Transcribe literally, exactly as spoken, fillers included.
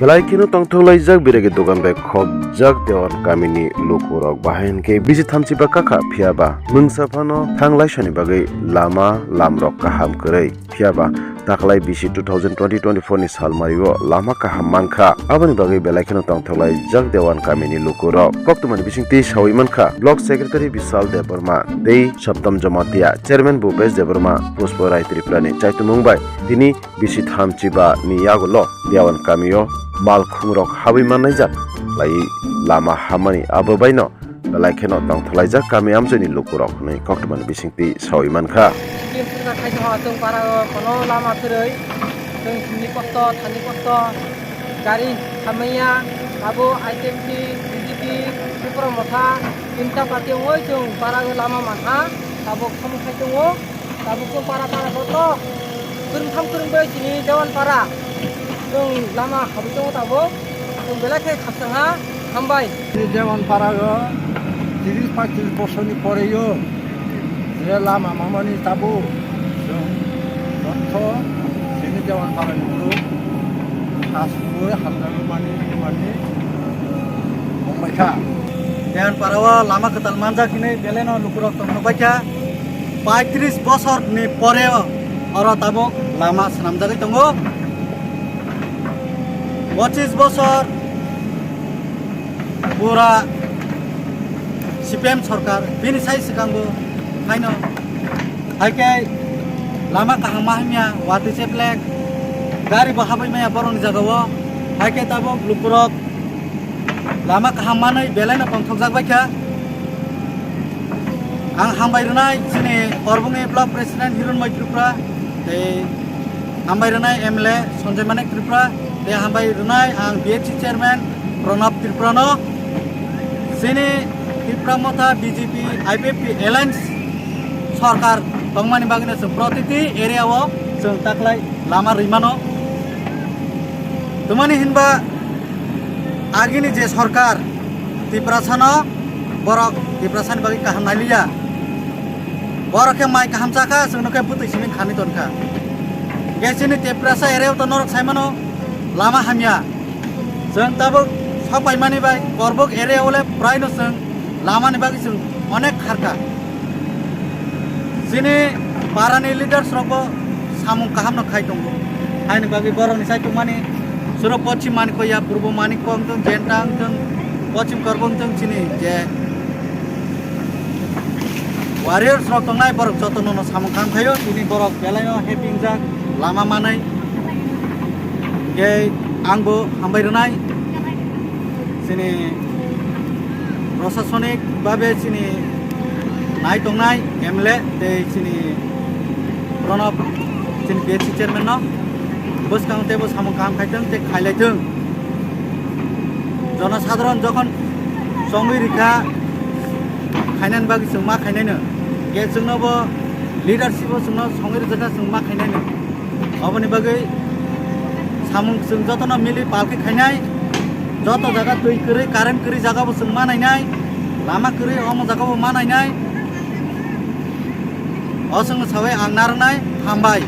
Belai kheno tongthok laijak biragi dogan bai khokjak Dewan kamini lukurok, bahai hinkhe bisi thamchi ba kakha, phiya ba mungsa phano thang laisani bagwi lama lamrok kaham kwrwi. Phiya ba taklai bisi two thousand twenty twenty-four ni salmario lama kaham mankha, aboni bagwi belai kheno tongthok laijak Dewan kamini lukurok. Koktwmani bisingtwi sawi mankha, Block Secretary Bishal Debbarma tei Saptam Jamatia, Chairman Bhupesh Debbarma, Pushpa Rai Tripura ni chaitumung bai tini bisi thamchi ba ni yagulo Dewan kamio malkhungrok habwi mannaijak lai lama hammani abo baino belai kheno tongthok laijak kami amchaini lukurok hwnwi koktwmani bisingtwi sawi mankha. Scheme swngjak khai tongkha, chwng para o kono lama kwrwi, chwng sini kosto, thani kosto, gari hamya, abo I T M C, B J P, Tripura Motha, Inta Party wngwi chwng para o lama mankha, abo khamung khai tongo. Tabuk chwng para para joto kwrwngtham kwrwngbrwi chini Dewan para chwng lama habwi tongo tabuk. Chwng belai khe khakchangha, hambai. Chini Dewan para o tiris paitris bosorni poreo je lama mamani tabuk chwng joto chini Dewan para ni borok khasugwi hamjakmani mani wngbaikha. Dewan para o lama kwtal manjak hinwi belai no lukurok tongthok baikha. Paitris bosor ni pore oro tabuk lama swnamjagwi tongo. Pochis bosor pura C P M sorkar bini sai swkango haino hai khe lama kaham ma hamya, watwi cheplek, gari bo habwi maya borokni jagao, hai khe tabuk lukurok lama kaham manwi belai no tongthokjak baikha. Ang hambai rwnai chini Korbongni Block President Hironmoi Tripura, tei hambai rwnai M L A Sanjay Manik Tripura, tei hambai rwnai ang B H C Chairman Pranab Tripura no. Chini Tipra Motha B J P I P F T Alliance sorkar tongmani bagwino chwng protiti area o chwng taklai lama rwi mano. Twmani hinba agini je sorkar Tiprasano borok Tiprasani bagwi kaham nailiya. Borok khe mai kaham chakha, chwngno khe bwtwi simi khani tonkha. Ge chini Tiprasa area o to norok saimano lama hamya. Chwng tabuk sapaimani bai Korbok area o le prai no chwng lamani bagwi chwng onek kharkha. Chini parani leaders rokbo samung kahamno khai tongo. Haini bagwi borokni saichukmani suro pochim Manikhoya, purbo Manikko wngthung, Jenta wngthung, pochim Korbok wngthung, chini je warriors rok tongnai, borok jotono no samung kaham khaio, tini borok belaino happy wngjak lama manwi. Hingke angbo hambai rwnai chini prosasonik babe chini nai tongnai M L A tei chini Pranab chini B H C chairman no bwskango teibo samung kaham khaithung tei khailaithung. Jonosadharon jokhon chongwi rikha khainani bagwi chwng ma khainaino, hingke chwngnobo leadership o chwngno chongwi rwjakha chwng ma khainaino. Oboni bagwi samung chwng jotono mili pal khe khainai, joto jaga twi kwrwi, current kwrwi jagabo chwng ma nainai, lama kwrwi omo jagabo ma nainai. O chwngno sawi ang narwknai, hambai.